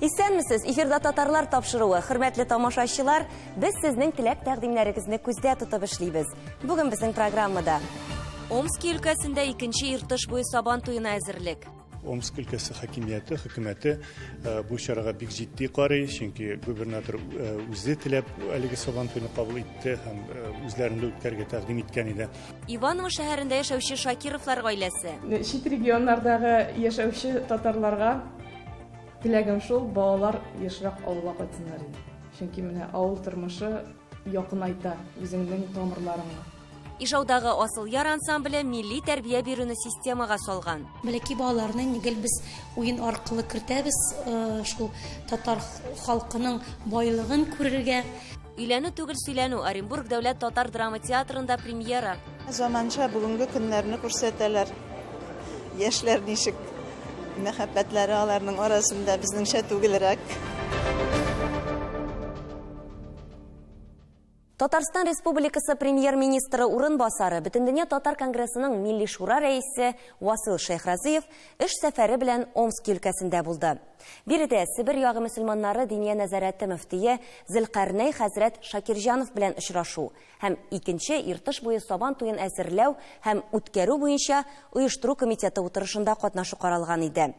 Исәнмесез, эфирда татарлар тапшыруы. Хөрмәтле тамашачылар, без сезнең теләк тәкъдимнәрегезне күздә тотып эшлибез. Бүген безнең программада Омски өлкәсендә икенче Иртыш буе Сабан туена әзерлек. Омск өлкәсе хакимияте, хөкүмәте э, бу чарага бик җитди карый, чөнки губернатор э, үзе теләп әлеге Сабан туйны кабул итте һәм э, үзләрендә үткәрергә тәкъдим иткән иде. Иваново шәһәрендә яшәүче Шакировлар гаиләсе. Чит регионнардагы яшәүче татарларга теләгем шул, балалар ешрак авылга кайтсыннар иде. Чөнки менә авыл тормышы якынайта үзеңнең тамырларыңа. Ижаудагы Асылъяр ансамбле милли тәрбия бирүне системага салган. Бәләкәй балаларны гел без уен аркылы кертәбез, шул татар халкының байлыгын күрергә. Өйләнү түгел, сөйләнү, Оренбург дәүләт татар драма театрында премьера. Заманча бүгенге көннәрне күрсәтәләр. Яшьләр ничек мәхәббәтләре аларның арасында безнеңчә түгелрәк. Татарстан Республикасы Премьер-министры урынбасары, Бөтендөнья татар конгрессының Милли шура рәисе Васил Шәйхразиев эш сәфәре белән Омски өлкәсендә булды. Биредә Себер ягы мөселманнары Диния нәзарәте мөфтие Зөлкарнәй хәзрәт Шакирҗанов белән очрашу һәм икенче Иртыш буе Сабан туен әзерләү һәм үткәрү буенча оештыру комитеты утырышында катнашу каралган иде.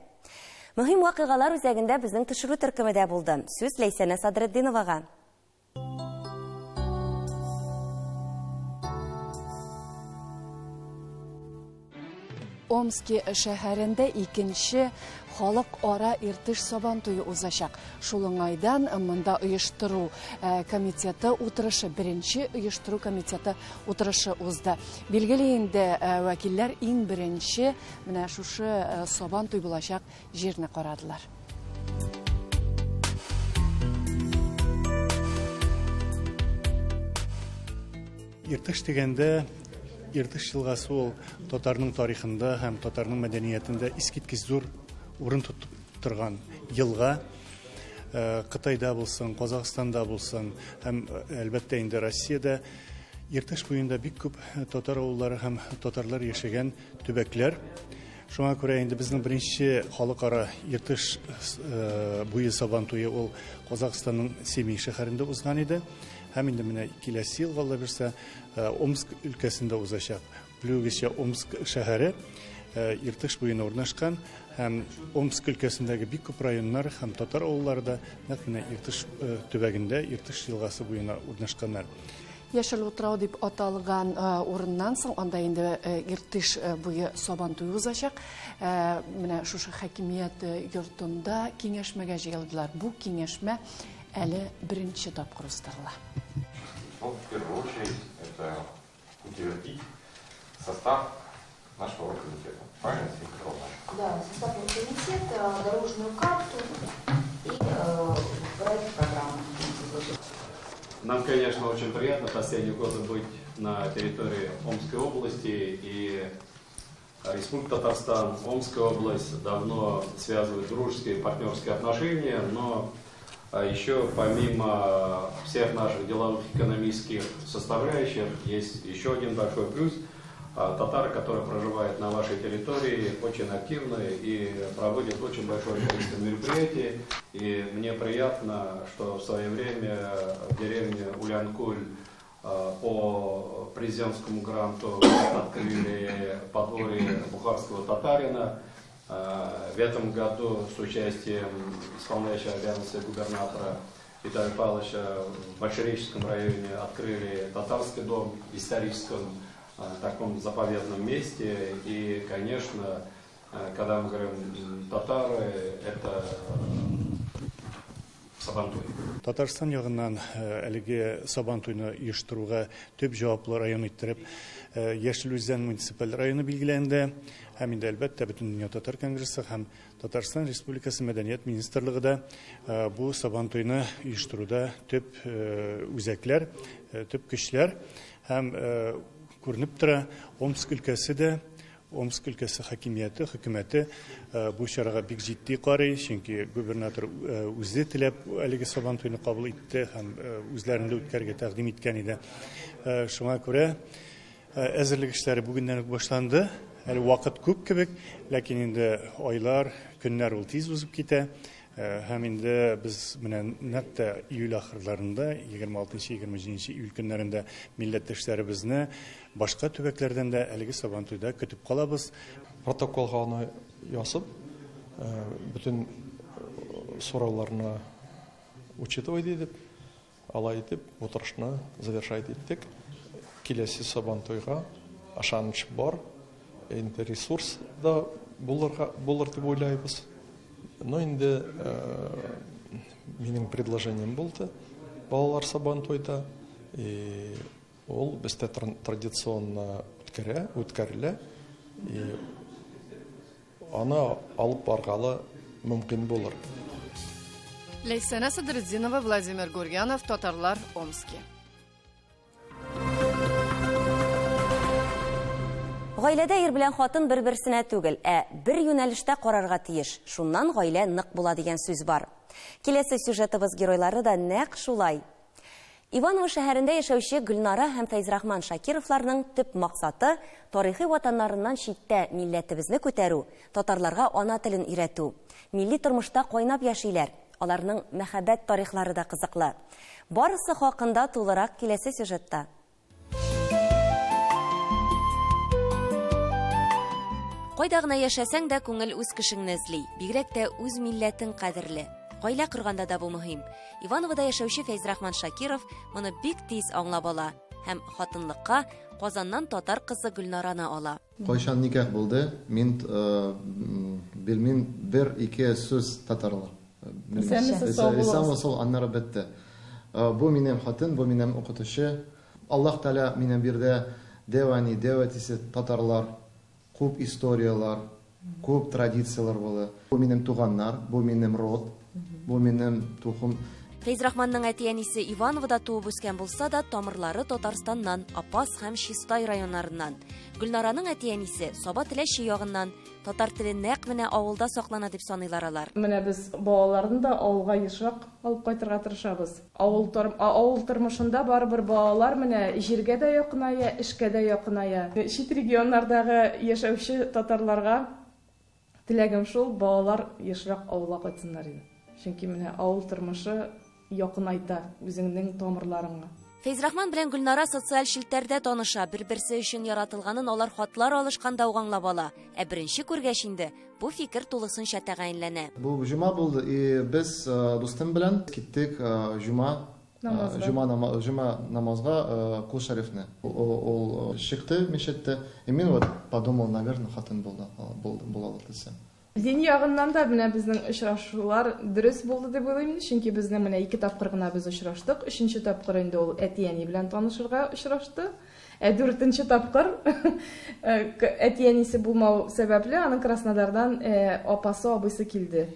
Мөһим вакыйгалар үзәгендә безнең төшерү төркеме дә булды. Сүз Ләйсәнә Садретдиновага. Омски шәһәрендә икенче халыкара Иртыш Сабан туе узачак. Шул уңайдан монда оештыру э, комитеты утырышы, беренче оештыру комитеты утырышы узды. Билгеле инде, э, вәкилләр иң беренче менә шушы э, Сабан туй булачак җирне карадылар. Иртыш дигәндә, Иртыш елгасы ул татарның тарихында һәм татарның мәдәниятендә искиткеч зур урын тотып торган елга. Э, Кытайда булсын, Казахстанда булсын һәм э, әлбәттә инде Россиядә Иртыш буенда бик күп татар авыллары һәм татарлар яшәгән төбәкләр. Шуңа күрә инде безнең беренче халыкара Иртыш э, буе Сабан туе ул Казахстанның Семей шәһәрендә узган иде. Һәм инде менә киләсе елга Алла бирсә, э, Омск өлкәсендә узачак. Белүегезчә, Омск шәһәре э, Иртыш буена урнашкан һәм Омск өлкәсендәге бик күп районнар һәм татар авыллары да нәкъ менә Иртыш төбәгендә, Иртыш елгасы буена урнашканнар. Яшел утрау дип аталган урыннан соң анда инде Иртыш буе Сабан туе узачак. Менә шушы хакимият йортында киңәшмәгә җыелдылар. Бу киңәшмә әле беренче тапкыр уздырыла. Ну, в первую очередь, это утвердить состав нашего оргкомитета. Правильно, Сергей Петровна? Да, состав оргкомитета, дорожную карту и э, проект программы. Нам, конечно, очень приятно последние годы быть на территории Омской области и Республика Татарстан, Омская область давно связывают дружеские и партнерские отношения, но а, еще помимо всех наших деловых экономических составляющих есть еще один большой плюс. А, татары, которые проживают на вашей территории, очень активны и проводят очень большое количество мероприятий. И мне приятно, что в свое время в деревне Улянкуль а, по президентскому гранту открыли подворье бухарского татарина. А, в этом году с участием исполняющего обязанности губернатора Виталия Павловича в Большереческом районе открыли татарский дом в историческом а, таком заповедном месте. И, конечно, когда мы говорим татары, это Сабантуй. Татарстан ягыннан әлеге Сабантуйны оештыруга төп җаваплы район иттереп Яшел Үзән муниципаль районы билгеләнде. Һәм инде әлбәттә Бөтендөнья татар конгрессы һәм Татарстан Республикасы Мәдәният министрлыгы да бу Сабантуйны оештыруда төп үзәкләр, төп көчләр. Һәм күренеп тора, Омск өлкәсе дә Омск өлкәсе хакимияте, хөкүмәте бу чарага бик җитди карый, чөнки губернатор үзе теләп әлеге Сабан туйны кабул итте һәм үзләрендә үткәрергә тәкъдим иткән иде. Шуңа күрә әзерлек эшләре бүгеннән үк башланды. Әле вакыт күп кебек, ләкин инде айлар, көннәр ул тиз узып китә. Һәм инде без менә нәкъ тә июль ахырларында, 26-27 июль көннәрендә милләттәшләребезне башка төбәкләрдән дә әлеге Сабантуйда көтеп калабыз. Протоколга аны язып, бөтен сорауларны учитывать итеп, Алай итеп, утырышны завершать иттек. Киләсе Сабантуйга ышаныч бар. Инде ресурс да булырга, булыр дип уйлайбыз. Но инде минем предложением булды балалар Сабантуйда. И ул бездә традиционно үткәрә, үткәрелә. И Аны алып баргалы мөмкин булыр. Ләйсәнә Садретдинова, Владимир Гурьянов, Татарлар, Омски. Гаиләдә ир белән хатын бер-берсенә түгел, ә бер юнәлештә карарга тиеш. Шуннан гаилә нык була дигән сүз бар. Киләсе сюжетыбыз геройлары да нәкъ шулай. Иваново шәһәрендә яшәүче Гөлнара һәм Фәйзрахман Шакировларның төп максаты, тарихи ватаннарыннан читтә милләтебезне күтәрү, татарларга ана телен өйрәтү. Милли тормышта кайнап яшиләр. Аларның мәхәббәт тарихлары да кызыклы. Барысы хакында тулырак киләсе сюжетта. Кайда гына яшәсәң дә, күңел үз кешеңне эзли. Бигрәк тә үз милләтең кадерле. Гаилә корганда да бу мөһим. Ивановода яшәүче Фәйзрахман Шакиров моны бик тиз аңлап ала һәм хатынлыкка Казаннан татар кызы Гөлнараны ала. Кайчан никах булды, мин белмим, бер-ике сүз татарлар. Исәнмесез, сау булыгыз. Исәнме, сау, аннары бетте. Бу минем хатын, бу минем укытучы. Аллаһ Тәгалә минем бирде дәү әни, дәү әтисе татарлар. Күп историяләр, күп традицияләр булды. Бу минем туганнар, бу минем род, бу минем тухым. Фәйзрахманның әти-әнисе Ивановода туып үскән булса да, тамырлары Татарстаннан, Апас һәм Чистай районнарыннан. Гөлнараның әти-әнисе Саба Теләче ягыннан. Татар теле нәкъ менә авылда саклана дип саныйлар алар. Менә без балаларны да авылга ешрак алып кайтырга тырышабыз. Авыл авыл тормышында барыбер балалар менә җиргә дә якыная, эшкә дә якыная. Чит регионнардагы яшәүче татарларга теләгем шул, балалар ешрак авылга кайтсыннар иде. Чөнки менә авыл тормышы якынайта үзеңнең тамырларыңа. Фәйзрахман белән Гөлнара социаль челтәрдә таныша, бер-берсе өчен яратылганын алар хатлар алышканда ук аңлап ала. Ә беренче күргәч инде, Бу фикер тулысынча тәгаенләнә. Бу җома булды, и без дустым белән киттек җома җома җома намазга Кол Шәрифне. Ул чыкты мәчеттә, и мин вот подумал, наверно, хатын булды, була дисәм. Дин ягыннан да менә безнең очрашулар дөрес булды дип уйлыйм, чөнки безнең менә ике тапкыр гына без очраштык, өченче тапкыр инде ул әти-әни белән танышырга очрашты. Ә дүртенче тапкыр әти-әнисе булмау сәбәпле, аның Краснодардан апасы, абыйсы килде.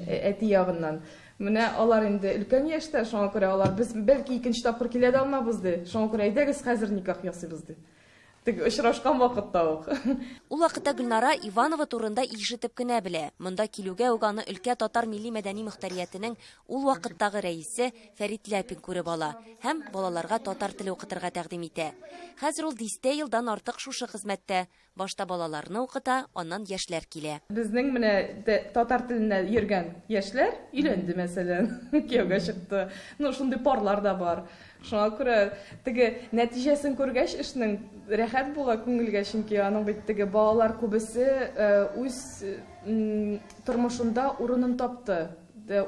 Әти ягыннан. Менә алар инде өлкән яшьтә, шуңа күрә алар без бәлки икенче тапкыр килә дә алмабыз ди. Шуңа күрә әйдәгез хәзер никах ясыйбыз ди. Теге очрашкан вакытта ук. Ул вакытта Гөлнара Иванова турында ишетеп кенә белә. Монда килүгә үк аны өлкә татар милли-мәдәни мохтариятенең ул вакыттагы рәисе Фәрит Ляпин күреп ала һәм балаларга татар теле укытырга тәкъдим итә. Хәзер ул дистә елдан артык шушы хезмәттә. Башта балаларны укыта, аннан яшьләр килә. Безнең менә татар теленә йөргән яшьләр өйләнде, мәсәлән, кияүгә чыкты. Ну, шундый парлар да бар. Шуңа күрә теге нәтиҗәсен күргәч эшнең рәхәт була күңелгә, чөнки аның бит теге балалар күбесе үз тормышында урынын тапты.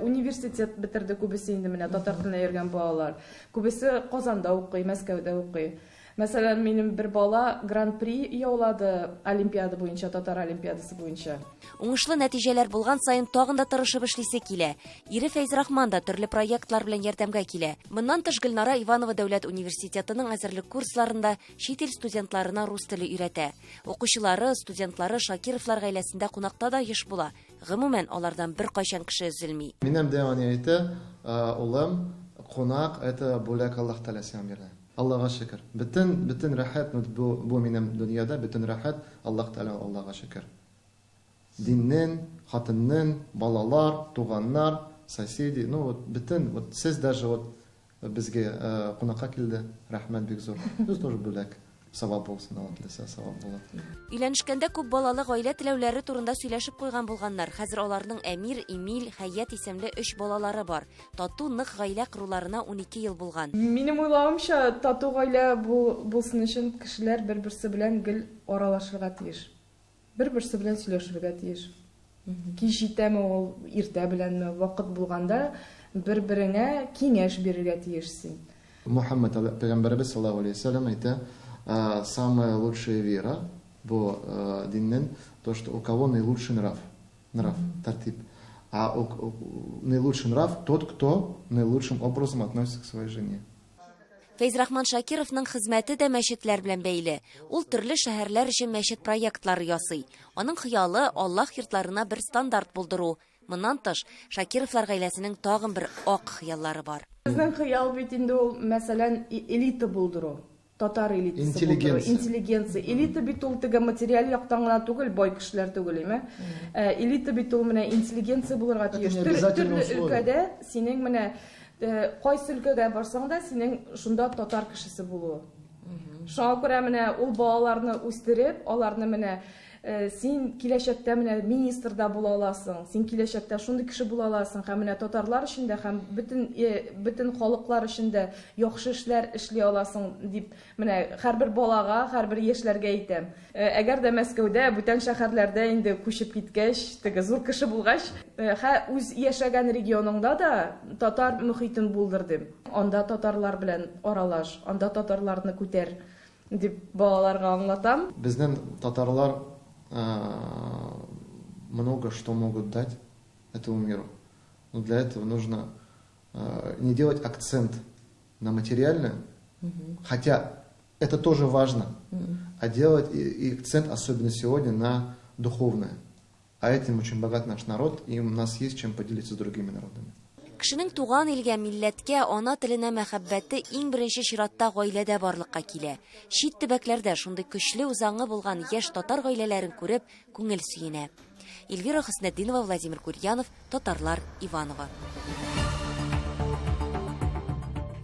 Университет бетерде күбесе инде менә татар теленә йөргән балалар. Күбесе Казанда укый, Мәскәүдә укый. Мәсәлән, минем бер бала гран-при яулады олимпиада буенча, татар олимпиадасы буенча. Уңышлы нәтиҗәләр булган саен тагын да тырышып эшлисе килә. Ире Фәйзрахман да төрле проектлар белән ярдәмгә килә. Моннан тыш Гөлнара Иванова дәүләт университетының әзерлек курсларында чит ил студентларына рус теле өйрәтә. Укучылары, студентлары Шакировлар гаиләсендә кунакта да еш була. Гомумән, алардан беркайчан кеше өзелми. Минем дә әни әйтә, Улым, кунак, это бүләк Аллаһ Тәгалә сиңа бирде. Аллага шөкер. Бөтен, бөтен рәхәт, ну, бу, бу минем дөньяда бөтен рәхәт Аллаһ Тәгалә, Аллага шөкер. Диннең, хатынның, балалар, туганнар, соседи, ну, вот, бөтен, вот, сез даже вот безгә кунакка килде, рәхмәт бик зур. Без тоже бүләк. Савап булсын, Алла теләсә, савап була. Өйләнешкәндә күп балалы гаилә теләүләре турында сөйләшеп куйган булганнар. Хәзер аларның Әмир, Эмиль, Хәят исемле өч балалары бар. Тату, нык гаилә коруларына 12 ел булган. Минем уйлавымча, тату гаилә булсын өчен кешеләр бер-берсе белән гел аралашырга тиеш. Бер-берсе белән сөйләшергә тиеш. Кич җитәме ул, иртә беләнме, вакыт булганда бер-береңә киңәш бирергә тиеш син. Мухаммад пәйгамбәребез саллаллаһу алейһи ва сәлләм әйтә, самая лучшая вера бу диннең, то, что у кого наилучший нрав, нрав, тәртип. А наилучший нрав тот, кто наилучшим образом относится к своей жене. Фәйзрахман Шакировның хезмәте дә мәчетләр белән бәйле. Ул төрле шәһәрләр өчен мәчет проектлары ясый. Аның хыялы Аллаһ йортларына бер стандарт булдыру. Моннан тыш, Шакировлар гаиләсенең тагын бер ак хыяллары бар. Безнең хыял бит инде ул, мәсәлән, элита булдыру. Татар элитасы булдыру, интеллигенция. Элита бит ул теге материаль яктан гына түгел, бай кешеләр түгел, име? Элита бит ул менә интеллигенция булырга тиеш. Төрле өлкәдә синең менә кайсы өлкәгә барсаң да, синең шунда татар кешесе булуы. Шуңа күрә менә ул балаларны үстереп, аларны менә син киләчәктә менә министр да була аласың, син киләчәктә шундый кеше була аласың, һәм менә татарлар өчен дә, һәм бөтен халыклар өчен дә яхшы эшләр эшли аласың дип менә һәрбер балага, һәрбер яшьләргә әйтәм. Әгәр дә Мәскәүдә, бүтән шәһәрләрдә инде күчеп киткәч, теге зур кеше булгач, үз яшәгән регионыңда да татар мөхитен булдыр дим. Анда татарлар белән аралаш, анда татарларны күтәр дип балаларга аңлатам. Безнең татарлар много что могут дать этому миру. Но для этого нужно не делать акцент на материальное, хотя это тоже важно, а делать и акцент, особенно сегодня, на духовное. А этим очень богат наш народ, и у нас есть чем поделиться с другими народами. Кешенең туган илгә, милләткә, ана теленә мәхәббәте иң беренче чиратта гаиләдә барлыкка килә. Чит төбәкләрдә шундый көчле үзаңы булган яшь татар гаиләләрен күреп, күңел сөенә. Эльвира Хөснетдинова, Владимир Курьянов, Татарлар, Иванова.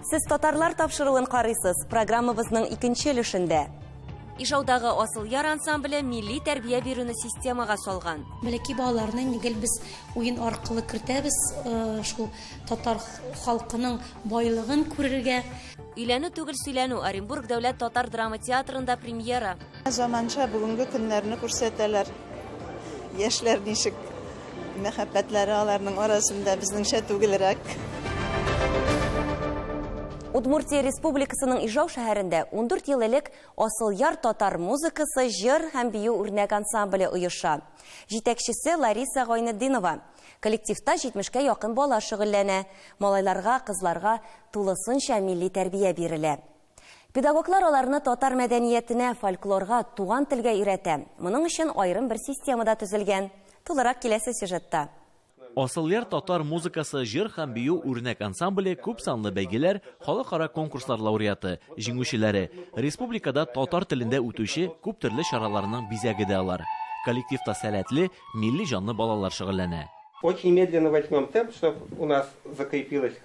Сез Татарлар тапшыруын карыйсыз. Программабызның икенче өлешендә. Ижаудагы Асылъяр ансамбле милли тәрбия бирүне системага салган. Бәләкәй балаларны нигел без уен аркылы кертәбез, шул татар халкының байлыгын күрергә. Өйләнү түгел сөйләнү. Оренбург дәүләт татар драма театрында премьера. Заманча бүгенге көннәрне күрсәтәләр. Яшьләр ничек мәхәббәтләре аларның арасында безнеңчә түгелрәк. Удмуртия Республикасының Ижау шәһәрендә 14 ел элек Асылъяр татар музыкасы, җыр һәм бию үрнәк ансамбле оеша. Җитәкчесе Лариса Гайнетдинова. Коллективта 70-кә якын бала шөгыльләнә. Малайларга, кызларга тулысынча милли тәрбия бирелә. Педагоглар аларны татар мәдәниятенә, фольклорга, туган телгә өйрәтә. Моның өчен аерым бер система да төзелгән. Тулырак киләсе сюжетта. Асылъяр татар музыкасы, җыр һәм бию үрнәк ансамбле күп санлы бәйгеләр, халыкара конкурслар лауреаты, җиңүчеләре, республикада татар телендә үтүче күп төрле чараларның бизәге дә алар. Коллективта сәләтле, милли җанлы балалар шөгыльләнә. Очень медленно возьмем темп, чтоб у нас закрепилось.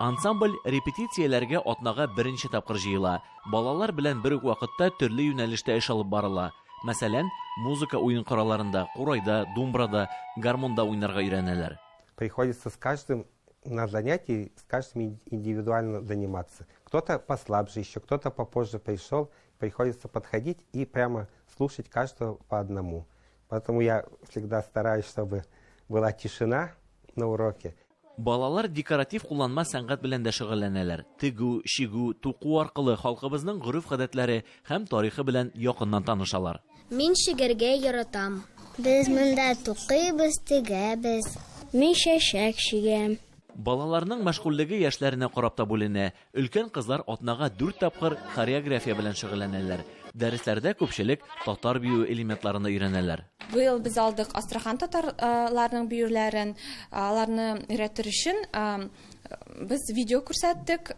Ансамбль репетицияләргә атнага беренче тапкыр җыела. Балалар белән бер үк вакытта төрле юнәлештә эш алып барыла. Мәсәлән, музыка уен коралларында, курайда, думбрада, гармунда уйнарга өйрәнәләр. Приходится с каждым на занятии, с каждым индивидуально заниматься. Кто-то послабже еще, кто-то попозже пришел, приходится подходить и прямо слушать каждого по одному. Поэтому я всегда стараюсь, чтобы была тишина на уроке. Балалар декоратив кулланма сәнгать белән дә шөгыльләнәләр. Тегү, чигү, туку аркылы халкыбызның гореф-гадәтләре һәм тарихы белән якыннан танышалар. Мин чигәргә яратам. Без монда тукыйбыз, тегәбез. Мин чәчәк чигәм. Балаларның мәшгульлеге яшьләренә карап та бүленә. Өлкән кызлар атнага 4 тапкыр хореография белән шөгыльләнәләр. Дәресләрдә күпчелек татар биюе элементларын да өйрәнәләр. Быел без алдык Астрахан татарларының биюләрен. Аларны өйрәтер өчен без видео күрсәттек,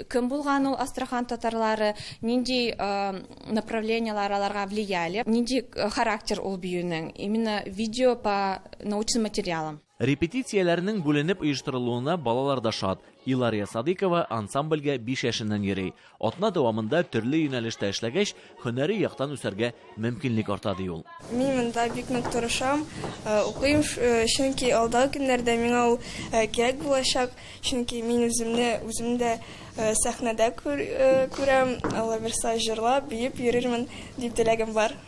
кем булган ул Астрахан татарлары, нинди направлениелар аларга влияли, нинди характер ул биюнең. Именно видео по научным материалам. Репетицияләрнең бүленеп оештырылуына балалар да шат. Илария Садыйкова ансамбльгә 5 яшеннән йөри. Атна дәвамында төрле юнәлештә эшләгәч, һөнәри яктан үсәргә мөмкинлек арта, ди ул. Мин монда бик нык тырышам, укыйм, чөнки алдагы көннәрдә миңа ул кирәк булачак, чөнки мин үземне үзем дә сәхнәдә күрәм, Алла бирса, җырлап, биеп йөрермен дип теләгем бар.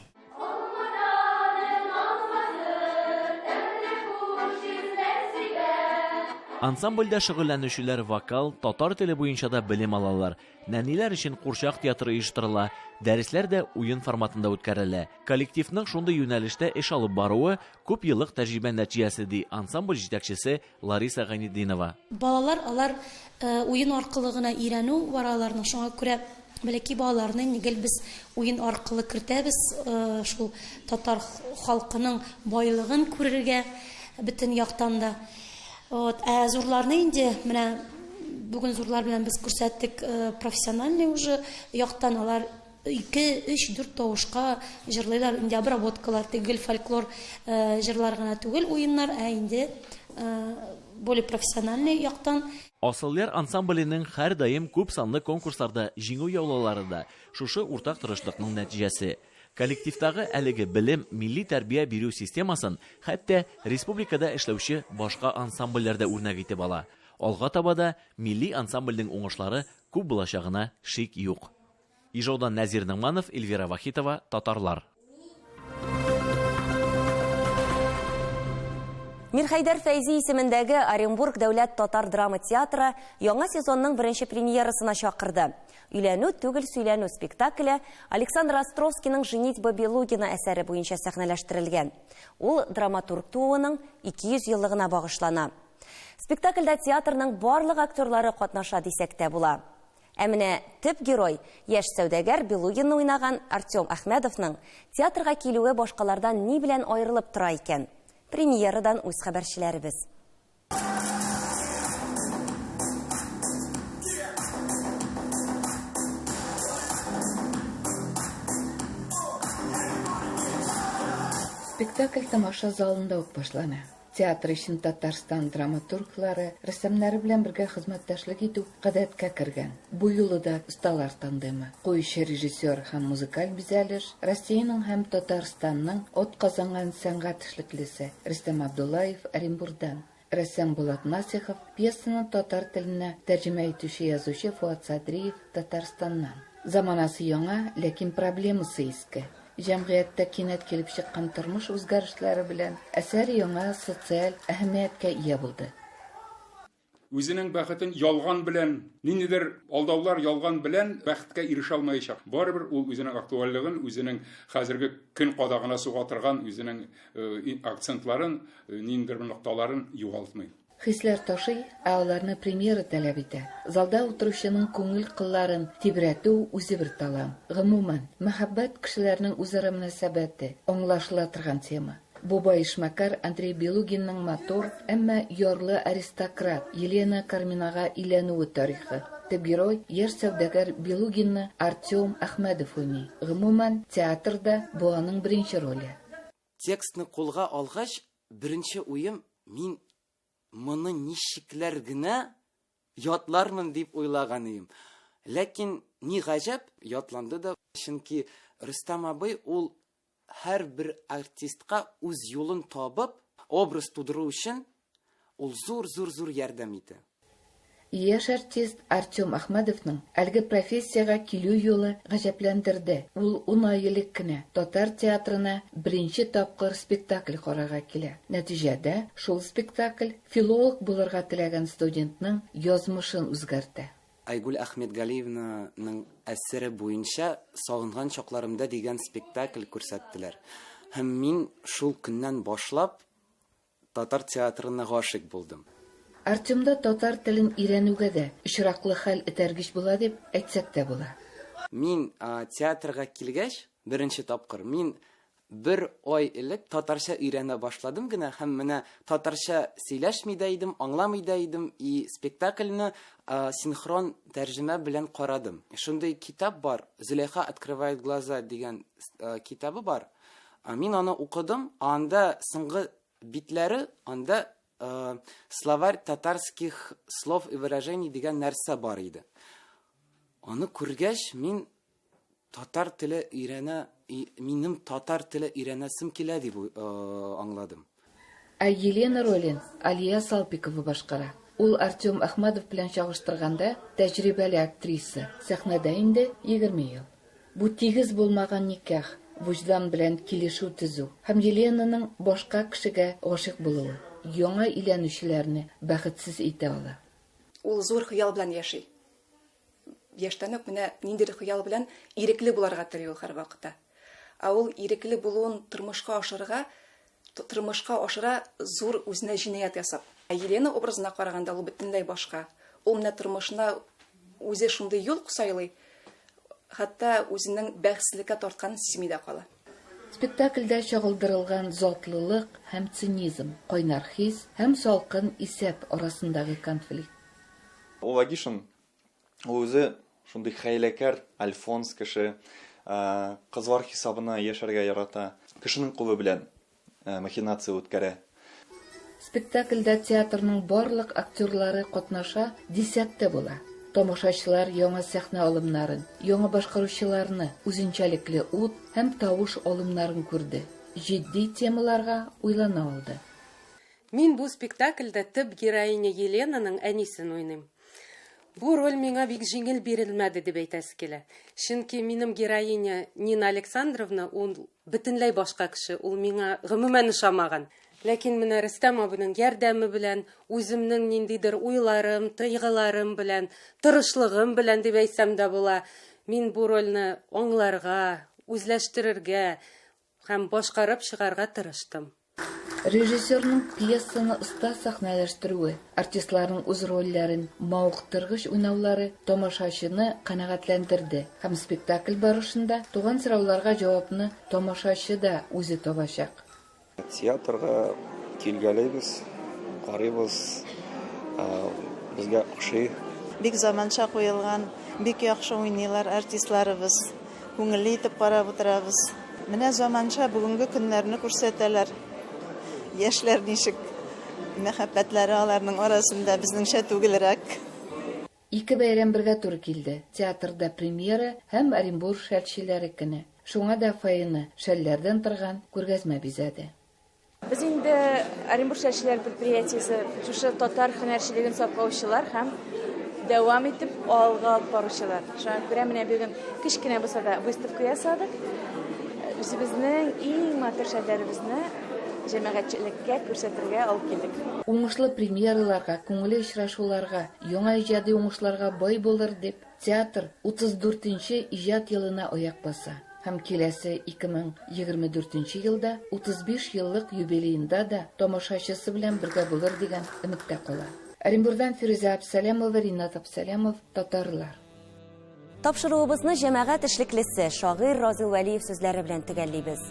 Ансамбльдә шөгыльләнүчеләр вокал, татар теле буенча да белем алалар. Нәниләр өчен курчак театры оештырыла, дәресләр дә уен форматында үткәрелә. Коллективның шундый юнәлештә эш алып баруы күп еллык тәҗрибә нәтиҗәсе, ди ансамбль җитәкчесе Лариса Гайнетдинова. Балалар алар уен аркылы гына өйрәнү бар аларның, шуңа күрә бәләкәй балаларны инде гел без уен аркылы кертәбез, шул татар халкының байлыгын күрергә бөтен яктан да. Вот. Ә зурларны инде менә бүген зурлар белән без күрсәттек профессиональный уже яктан алар 2, 3, 4 тавышка җырлыйлар. Инде обработкалар, теге гел фольклор җырлар гына түгел уеннар, ә инде более профессиональный яктан. Асылъяр ансамбленең һәрдаим күп санлы конкурсларда җиңү яулаулары да шушы уртак тырышлыкның нәтиҗәсе. Коллективтагы әлеге белем, милли тәрбия бирү системасын хәтта республикада эшләүче башка ансамбльләр дә үрнәк итеп ала. Алга таба да милли ансамбльнең уңышлары күп булачагына шик юк. Ижаудан Нәзир Ногманов, Эльвира Вахитова, Татарлар. Мирхәйдәр Фәйзи исемендәге Оренбург дәүләт татар драма театры яңа сезонның беренче премьерасына чакырды. Өйләнү түгел сөйләнү спектакле Александр Островскийның Женитьба Белугина әсәре буенча сәхнәләштерелгән. Ул драматург тууының 200 еллыгына багышлана. Спектакльдә театрның барлык актерлары катнаша дисәк тә була. Ә менә төп герой, яшь сәүдәгәр Белугинны уйнаган Артем Әхмәдовның театрга килүе башкалардан ни белән аерылып тора икән? Премьерадан үз хәбәрчеләребез. Спектакль тамаша залында ук башлана. Театр өчен Татарстан драматурглары, рәссамнары белән бергә хезмәттәшлек итү гадәткә кергән. Бу юлы да осталар тандемы, куючы режиссер һәм музыкаль бизәлеш, Россиянең һәм Татарстанның атказанган сәнгать эшлеклесе Рөстәм Абдуллаев Оренбурдан, рәссам Булат Насихов, пьесаны татар теленә тәрҗемә итүче язучы Фоат Садриев Татарстаннан. Заманасы яңа, ләкин проблемасы иске. Җәмгыятьтә кинәт килеп чыккан тормыш үзгәрешләре белән әсәр яңа социаль әһәмияткә ия булды. Үзенең бәхетен ялган белән, ниндидер алдаулар, ялган белән бәхеткә ирешә алмаячак. Барыбер ул үзенең актуальлыгын, үзенең хәзерге көн кадагына суга торган үзенең акцентларын, ниндидер бер нокталарын югалтмый. Хисләр ташый, ә аларны премьера таләп итә. Залда утыручының күңел кылларын тибрәтү үзе бер талант. Гомумән, мәхәббәт, кешеләрнең үзара мөнәсәбәте, аңлашыла торган тема. Бу бай эшмәкәр Андрей Белугинның матур, әмма ярлы аристократ Елена Карминага өйләнүе тарихы. Төп герой, яшь сәүдәгәр Белугинны Артем Әхмәдов уйный. Гомумән, театрда бу аның беренче роле. Текстны кулга алгач, беренче уем, мин моны ничекләр генә ятлармын дип уйлаган идем. Ләкин ни гаҗәп, ятланды да, чөнки Рөстәм абый ул һәрбер артистка үз юлын табып, образ тудыру өчен ул зур-зур-зур ярдәм итә. Яшь артист Артем Әхмәдовның әлеге профессиягә килү юлы гаҗәпләндерде. Ул ун ай элек кенә татар театрына беренче тапкыр спектакль карарга килә. Нәтиҗәдә, шул спектакль филолог булырга теләгән студентның язмышын үзгәртә. Айгөл Әхмәтгалиевнаның әсәре буенча Сагынган чакларымда дигән спектакль күрсәттеләр. Һәм мин шул көннән башлап Татар театрына гашыйк булдым. Артемда татар телен өйрәнүгә дә очраклы хәл этәргеч була дип әйтсәк тә була. Мин театрга килгәч, беренче тапкыр, мин бер ай элек татарча өйрәнә башладым гына һәм менә татарча сөйләшми дә идем, аңламый да идем и спектакльне синхрон тәрҗемә белән карадым. Шундый китап бар, Зөләйха открывает глаза дигән китабы бар. Мин аны укыдым, анда соңгы битләре, анда словарь татарских слов и выражений дигән нәрсә бар иде. Аны күргәч, мин татар теле өйрәнә, минем татар теле өйрәнәсем килә дип аңладым. Ә Елена ролен Алия Салпикова башкара. Ул Артем Әхмәдов белән чагыштырганда тәҗрибәле актриса, сәхнәдә инде 20 ел. Бу тигез булмаган никах, вөҗдан белән килешү төзү һәм Еленаның башка кешегә гашыйк булуы яңа өйләнүчеләрне бәхетсез итә ала. Ул зур хыял белән яши. Яшьтән үк менә ниндидер хыял белән ирекле буларга тели ул һәрвакытта. Ә ул ирекле булуын тормышка ашырырга, тормышка ашыра зур үзенә җинаять ясап. Ә Елена образына караганда ул бөтенләй башка. Ул менә тормышына үзе шундый юл сайлый, хәтта үзенең бәхетсезлеккә тартканын сизми дә кала. Спектакльдә чагылдырылган затлылык һәм цинизм, кайнар хис һәм салкын исәп арасындагы конфликт. Ул Агишин, ул үзе шундый хәйләкәр альфонс кеше, кызлар хисабына яшәргә ярата, кешенең кулы белән махинация үткәрә. Спектакльдә театрның барлык актерлары катнаша дисәк тә була. Тамашачылар яңа сәхнә алымнарын, яңа башкаручыларны, үзенчәлекле ут һәм тавыш алымнарын күрде, җитди темаларга уйлана алды. Мин бу спектакльдә төп героиня Еленаның әнисен уйныйм. Бу роль миңа бик җиңел бирелмәде дип әйтәсе килә. Чөнки минем героиня Нина Александровна ул бөтенләй башка кеше, ул миңа гомумән ошамаган. Ләкин менә Рөстәм абыйның ярдәме белән, үземнең ниндидер уйларым, тойгыларым белән, тырышлыгым белән дип әйтсәм дә була, мин бу рольне аңларга, үзләштерергә һәм башкарып чыгарга тырыштым. Режиссерның пьесаны оста сәхнәләштерүе, артистларның үз рольләрен мавыктыргыч уйнаулары тамашачыны канәгатьләндерде һәм спектакль барышында туган сорауларга җавапны тамашачы да үзе табачак. Театрга килгәлибез, карыйбыз, безгә ошый. Бик заманча куелган, бик яхшы уйныйлар артистларыбыз. Күңелле итеп карап утырабыз. Менә заманча бүгенге көннәрне күрсәтәләр. Яшьләр ничек мәхәббәтләре аларның арасында безнеңчә түгелрәк. Ике бәйрәм бергә туры килде, театрда премьера һәм Оренбург шәлчеләре көне. Шуңа да фойены шәлләрдән торган күргәзмә бизәде. Без инде Оренбург шәлчеләр предприятиесе шушы татар һөнәрчелеген саклаучылар һәм дәвам итеп алга алып баручылар. Шуңа күрә менә бүген кечкенә булса да выставка ясадык. Үзебезнең иң матур шәлләребезне җәмәгатьчелеккә күрсәтергә алып килдек. Уңышлы премьераларга, күңелле очрашуларга, яңа иҗади уңышларга бай булыр дип, театр 34 нче иҗат елына аяк баса. Һәм киләсе 2024 нче елда 35 еллык юбилеенда да тамашачысы белән бергә булыр дигән өметтә кала. Оренбурдан Фирүзә Абсалямова, Ринат Абсалямов, Татарлар. Тапшыруыбызны җәмәгать эшлеклесе, шагыйрь Разил Вәлиев сүзләре белән төгәллибез.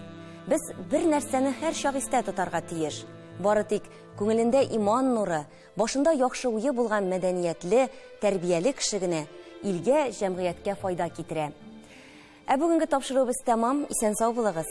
Без бер нәрсәне һәрчак истә тотарга тиеш. Бары тик күңелендә иман нуры, башында яхшы уе булган мәдәниятле, тәрбияле кеше генә илгә, җәмгыятькә файда китерә. Ә бүгенге тапшыруыбыз тәмам. Исән-сау булыгыз.